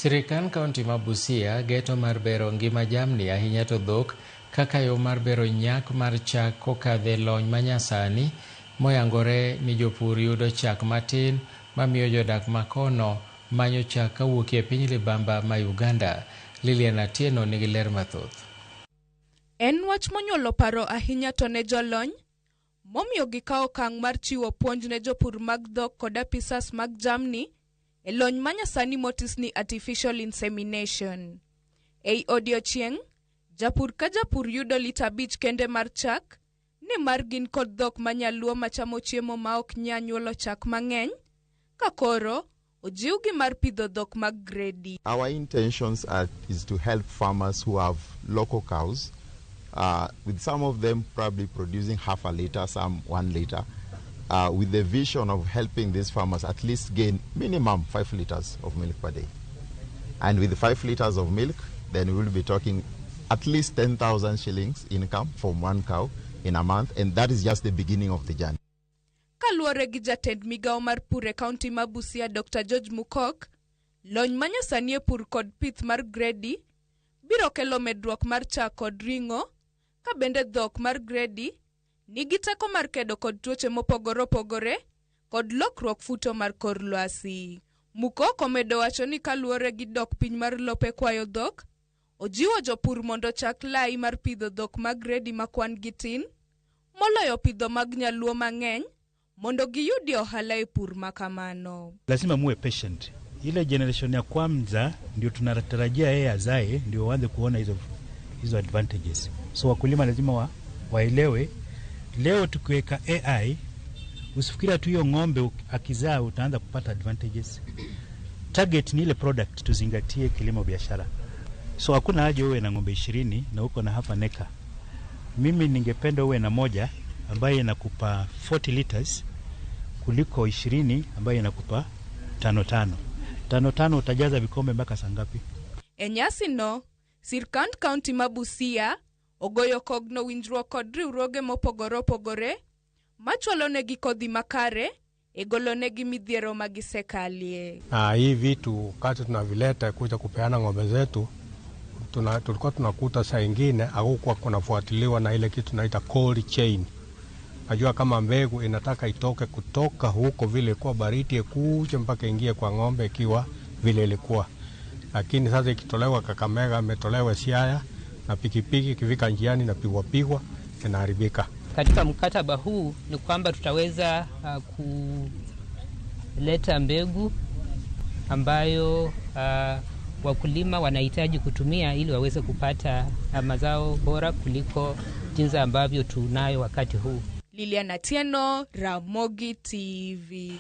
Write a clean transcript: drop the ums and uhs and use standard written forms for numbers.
Sirkand kaunti ma Busia geto mar bero ngima jamni ahinya to dhok kaka yo mar bero nyak mar chak kokadhe lony manyasani moyangore ni jopur yudo chak matin mamiyo jodak makono manyo chak kawuok e piny libamba ma Uganda. Lilian Atieno nigi ler mathoth. En wach monyuolo paro ahinya to ne jolony, momiyo gikawo okang' mar chiwo puonj ne jopur mag dhok kod apisas mag jamni e lony manyasani motis ni artificial insemination. Ei odiochieng', japur ka japur yudo lita 5 kende mar chak, nimar gin kod dhok manyaluo machamo chiemo ma ok nya nyuolo chak mang'eny, ka koro ojiwgi mar pidho dhok mag gredi. Our intentions is to help farmers who have local cows, with some of them probably producing half a liter, some 1 liter, with the vision of helping these farmers at least gain minimum 5 liters of milk per day. And with 5 liters of milk, then we will be talking at least 10,000 shillings income from one cow in a month, and that is just the beginning of the journey. Kaluwore gi jatend migawo mar pur e kaunti ma Busia Dr. George Mukok, lony manyasani e pur kod pith mar gredi biro kelo medruok mar chak kod ring'o, ka bende dhok mar gredi nigi teko mar kedo kod tuoche mopogore opogore kod lokruok futo mar kor lwasi. Mukok omedo wacho ni kaluwore gi dok piny mar lope kwayo dhok, ojiwo jopur mondo ochak lai mar pidho dhok mag gredi ma kwan gi tin, moloyo pidho mag nyaluo mang'eny mondo giyudi ohala e pur makamano. Lazima muwe patient. Ile generation ya kwanza ndio tunatarajia yeye azae ndio waanze kuona hizo advantages. So wakulima lazima waelewe leo tukiweka AI, usifikiria tu hiyo ng'ombe akizaa utaanza kupata advantages. Target ni ile product, tuzingatie kilimo biashara. So hakuna haja uwe na ng'ombe 20 na uko na hapa neka. Mimi ningependa uwe na moja ambaye inakupa 40 liters kuliko 20 ambaye inakupa 5-5. 5-5 utajaza vikombe mpaka saa ngapi? E nyasi no, sirkand kaunti ma Busia ogoyo kogno winjruok kod riwruoge mopogore opogore machwalo negi kodhi makare e golo negi midhiero ma gisekalie. Na hii vitu kati tunavileta kuja kupeana ng'ombe zetu, tulikuwa tunakuta saa ingine hakukuwa kunafuatiliwa na ile kitu tunaita cold chain. Najua kama mbegu inataka itoke kutoka huko vile ilikuwa baridi ikuje mpaka ingie kwa ng'ombe ikiwa vile ilikuwa. Lakini sasa ikitolewa Kakamega, imetolewa Siaya na pikipiki ikifika njiani na pigwa pigwa inaharibika. Katika mkataba huu ni kwamba tutaweza kuleta mbegu ambayo wakulima wanahitaji kutumia ili waweze kupata mazao bora kuliko jinsi ambavyo tunayo wakati huu. Lilian Atieno, Ramogi TV.